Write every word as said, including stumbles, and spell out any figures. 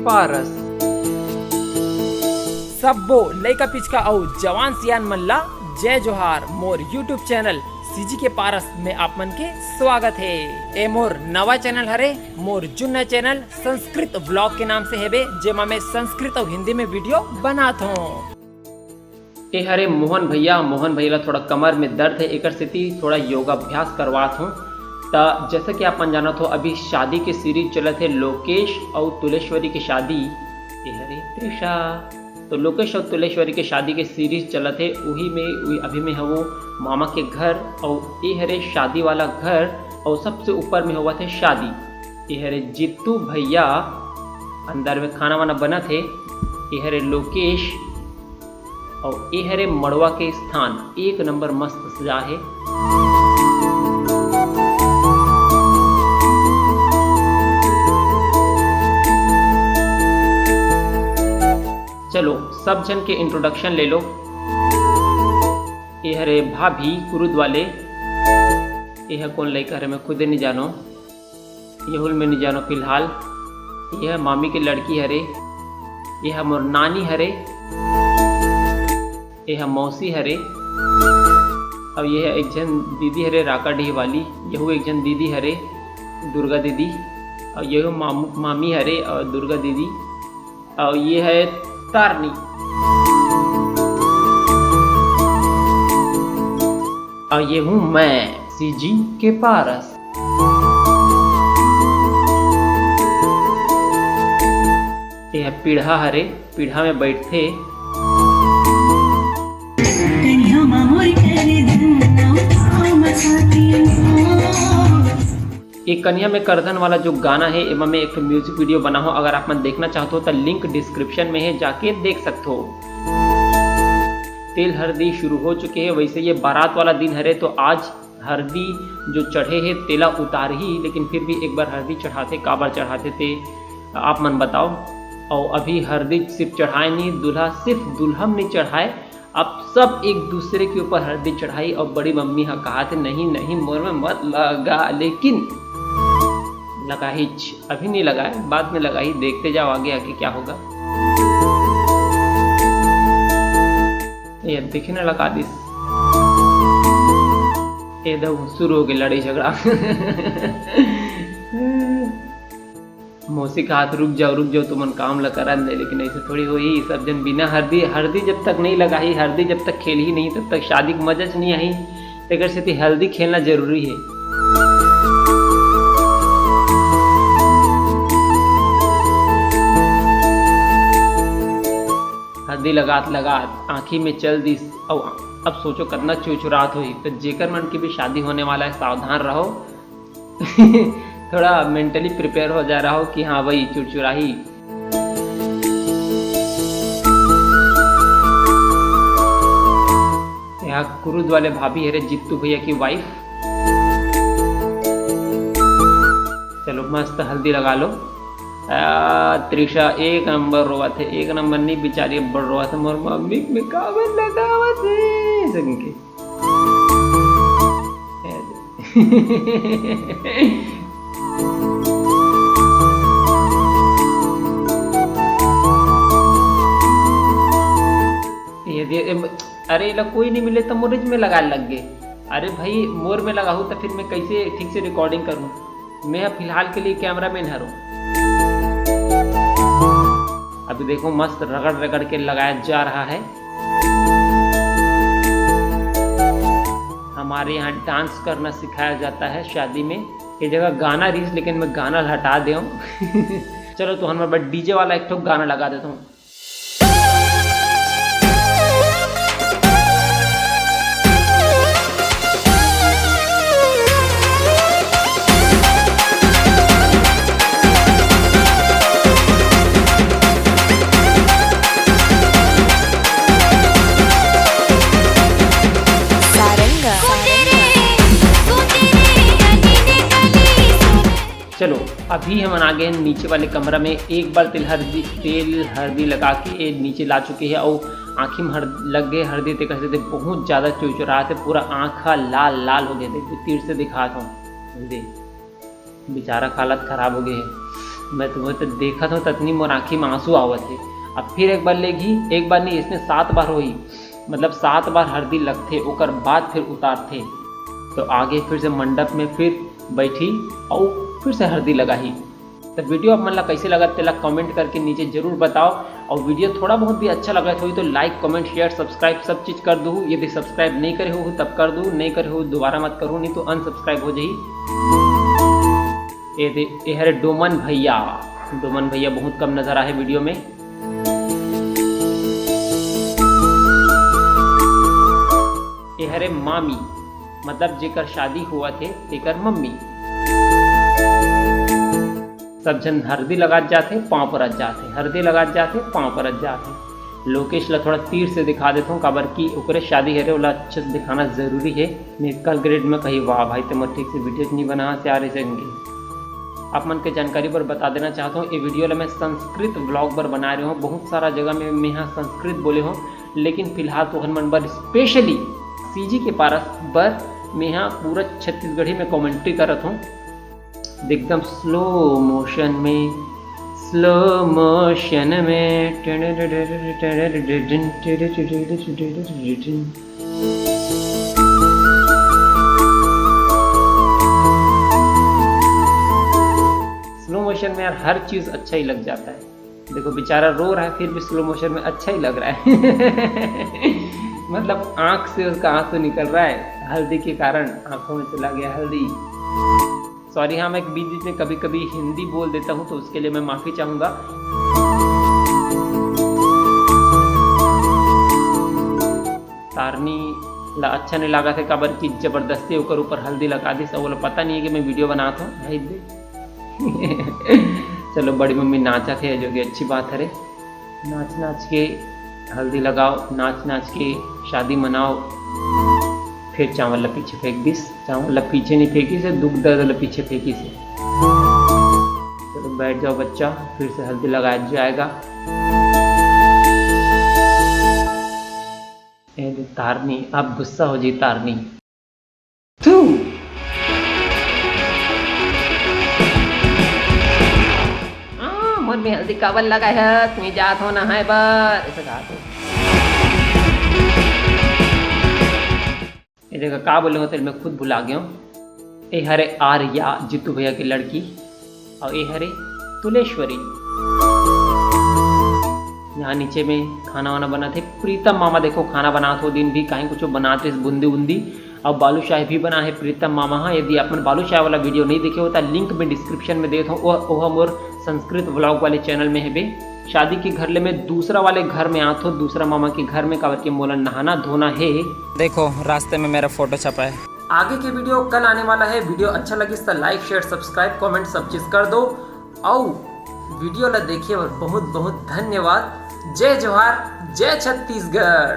पारस। सब्बो लइका पिचका अउ जवान सियान मन ला जय जोहार। मोर YouTube चैनल सीजी के पारस में आप मन के स्वागत हे। ए मोर नवा चैनल हरे, मोर जुन्ना चैनल संस्कृत व्लॉग के नाम से हेबे, जेमा मैं संस्कृत अउ हिंदी में वीडियो बनात हूँ। ए हरे मोहन भैया, मोहन भैया ला थोड़ा कमर में दर्द हे, एकर सेती थोड़ा योगाभ्यास करवात हूँ। त जैसा कि आप मन जानत हो, अभी शादी के सीरीज चलत हे लोकेश अउ तुलेश्वरी के शादी। ए हरे त्रिशा, तो लोकेश अउ तुलेश्वरी के शादी के सीरीज चलत हे, उही में उही अभी में हवो मामा के घर, अउ ए हरे शादी वाला घर, अउ सबसे ऊपर में होवत हे शादी। ए हरे जीतू भैया, अंदर में खाना वाना बनत हे। ए हरे लोकेश, अउ ए हरे मड़वा के स्थान, एक नंबर मस्त सजा हे। चलो, सब झन के इंट्रोडक्शन ले लो। ए हरे भाभी कुरुद वाले, ए ह कोन लइका हरे, मैं खुदे नहीं जानो। यहुल में नहीं जानो फिलहाल। यह मामी के लड़की हरे, यह मोर नानी हरे, यह मौसी हरे, और यह एक झन दीदी हरे राकाडीह वाली, यहू एक झन दीदी हरे, दुर्गा दीदी, और यहू मामू, मामी हरे और दुर्गा दीदी, और ये है तारनी, और ये हूँ मैं सीजी के पारस। ये ह पीढ़ा हरे, पीढ़ा में बैठथे। कनिहा मा मोर करधन, अउ पाँव मा छाती। ये कनिहा में करधन वाला जो गाना है, एमा मैं एक ठो म्यूजिक वीडियो बना हूँ। अगर आप मन देखना चाहत हो, तो लिंक डिस्क्रिप्शन में है, जाके देख सकत हो। तेल हरदी शुरू हो चुके हैं। वैसे ये बारात वाला दिन हरे, तो आज हरदी जो चढ़े हे तेला उतारही, लेकिन फिर भी एक बार हरदी चढ़ाथे, काबर चढ़ाथे ते आप मन बताओ। और अभी हरदी सिर्फ चढ़ाए नहीं, दूल्हा सिर्फ दुल्हन नहीं चढ़ाए, अब सब एक दूसरे के ऊपर हरदी चढ़ाई। और बड़ी मम्मी हा कहा थे, "नहीं, नहीं, मोर में मत लगा," लेकिन लगाहीच, अभी नहीं लगाए, बाद में लगाही, देखते जाओ आगे आगे क्या होगा। ये देखे ना, लगा दिस। ये दो शुरू हो गए लड़ाई झगड़ा। मौसी कहा था, "रुक जाओ, रुक जाओ, तुमन काम ला करन दे," लेकिन ऐसे थोड़ी होही। सब जन बिना हरदी, हरदी जब तक नहीं लगाही, हरदी जब तक खेलही नहीं, तब तक शादी के मजा च नहीं आही। तेकर सेती हल्दी खेलना जरूरी है। हल्दी लगात लगात आँखी में चल दिस, अउ अब सोचो कतना चुरचुरात होही। तो जेकर मन के भी शादी होने वाला है, सावधान रहो। थोड़ा मेंटली प्रिपेयर हो जा रहा हो कि हाँ भाई, चुरचुराही। यहाँ कुरुद वाले भाभी हरे, जित्तू भैया की वाइफ। चलो, मस्त हल्दी लगा लो। आ, त्रिशा एक नंबर रोवत है, एक नंबर नहीं, बेचारी अब्बड़ रोवत है। मोर मम्मी में काबर लगावत है, सुन के। ये दे, ए, अरे, एला कोई नहीं मिले तो मोरेज में लगाए लग गए। अरे भाई, मोर में लगाहू तो फिर मैं कैसे ठीक से रिकॉर्डिंग करूँ? मैं अब फिलहाल के लिए कैमरामैन हरो। अभी देखो, मस्त रगड़ रगड़ के लगाया जा रहा है। हमारे यहाँ डांस करना सिखाया जाता है शादी में। ये जगह गाना रहीस, लेकिन मैं गाना ला हटा दे हूँ। चलो, तो हम डीजे वाला एक ठो गाना लगा देता हूँ। चलो, अभी हमन आ गए हैं नीचे वाले कमरा में। एक बार तेल हरदी, तेल हरदी लगा के ये नीचे ला चुके हैं और आँखी में हर-, लग गए हरदी, ते कैसे ते बहुत ज़्यादा चुरचुरात है, पूरा आँख ह लाल लाल हो गए थे। तीर से दिखात हूँ, दे बेचारा का हालत खराब हो गए है। मैं तुम्हें तो देखत हूँ, ततनी मोर आँखी में आंसू आवत हे। अब फिर एक बार लेगी, एक बार नहीं, इसमें सात बार होही, मतलब सात बार हरदी लगथे, ओकर बाद फिर उतारथे। तो आगे फिर से मंडप में फिर बैठी और फिर से हरदी लगाही। तो वीडियो आप मन ला कैसे लगत, तेला कमेंट करके नीचे जरूर बताओ। और वीडियो थोड़ा बहुत भी अच्छा लगत होही तो लाइक, कमेंट, शेयर, सब्सक्राइब सब चीज कर दू। यदि सब्सक्राइब नहीं करे हो तब कर दू, नहीं करे हो दोबारा मत करो, नहीं तो अनसब्सक्राइब हो जाही। ये दे, ये हरे डोमन भैया। डोमन भैया बहुत कम नजर आए वीडियो में। ये हरे मामी, मतलब जेकर शादी होवत हे तेकर मम्मी। सब झन हरदी लगात जाथे, पाँव परत जाथे, हरदी लगात जाथे, पाँव परत जाथे। लोकेश ला थोड़ा तीर से दिखा देथों, काबर कि ओकरे शादी हरे, ओला अच्छे से दिखाना जरूरी हे। नहीं कल ग्रेड में कही, "वाह भाई, ते मोर ठीक से वीडियो नहीं बना से आ रहे संगे।" आप मन के जानकारी बर बता देना चाहत हूँ, ये वीडियो ला मैं संस्कृत व्लॉग बर बना रहे हूँ। बहुत सारा जगह में मैं यहाँ संस्कृत बोले हूँ, लेकिन फिलहाल तो मन बर स्पेशली सीजी के पारस बर मैं यहाँ पूरा छत्तीसगढ़ी में कमेंट्री करत हूँ, एकदम स्लो मोशन में, स्लो मोशन में। स्लो मोशन में यार हर चीज अच्छा ही लग जाता है। देखो बेचारा रो रहा है, फिर भी स्लो मोशन में अच्छा ही लग रहा है। मतलब आंख से उसका आंसू निकल रहा है, हल्दी के कारण आंखों में चला गया हल्दी। सॉरी, हाँ, मैं बीच बीच में कभी कभी हिंदी बोल देता हूँ, तो उसके लिए मैं माफी चाहूंगा। तारनी ला अच्छा नहीं लगा था, काबर कि जबरदस्ती ओकर ऊपर हल्दी लगा दिस, ओला पता नहीं है कि मैं वीडियो बनात हूँ। भाई दे। चलो, बड़ी मम्मी नाचा थे, जो कि अच्छी बात हरे। नाच नाच के हल्दी लगाओ, नाच नाच के शादी मनाओ। फिर चावल ला पीछे फेंक दिस, चावल ला पीछे नहीं फेंकी से, दुख दर्द ला पीछे फेंकी से। चलो बैठ जाओ बच्चा, फिर से हल्दी लगाया जाएगा। ए दे तारनी, अब गुस्सा हो जी तारनी। तू। आ, मोर में हल्दी काबर लगा है? तुम्हें जात हो नहाए बर, ऐसे कहा तो। ये देखो, का बोले होते, मैं खुद भुला गया हूँ। ए हरे आर्या, जीतू भैया की लड़की, और ए हरे तुलेश्वरी। यहाँ नीचे में खाना वाना बना थे। प्रीतम मामा देखो खाना बनात हो, दिन भी कहीं कुछ बनात रहिस, बूंदी उंदी। अब बालूशाही भी बना है प्रीतम मामा। हाँ, यदि आप मन बालूशाही वाला वीडियो नहीं देखे हो तो लिंक में डिस्क्रिप्शन में देत हो, वो, वो मोर संस्कृत व्लॉग वाले चैनल में है बे। शादी के घर ले मैं दूसरा वाले घर में आत हो, दूसरा मामा के घर में, काबर के मोला नहाना धोना है। देखो रास्ते में मेरा फोटो छपा है। आगे के वीडियो कल आने वाला है। वीडियो अच्छा लगिस तो लाइक, शेयर, सब्सक्राइब, कमेंट सब चीज कर दो। अउ वीडियो ला देखे बर बहुत बहुत धन्यवाद। जय जोहार, जय छत्तीसगढ़।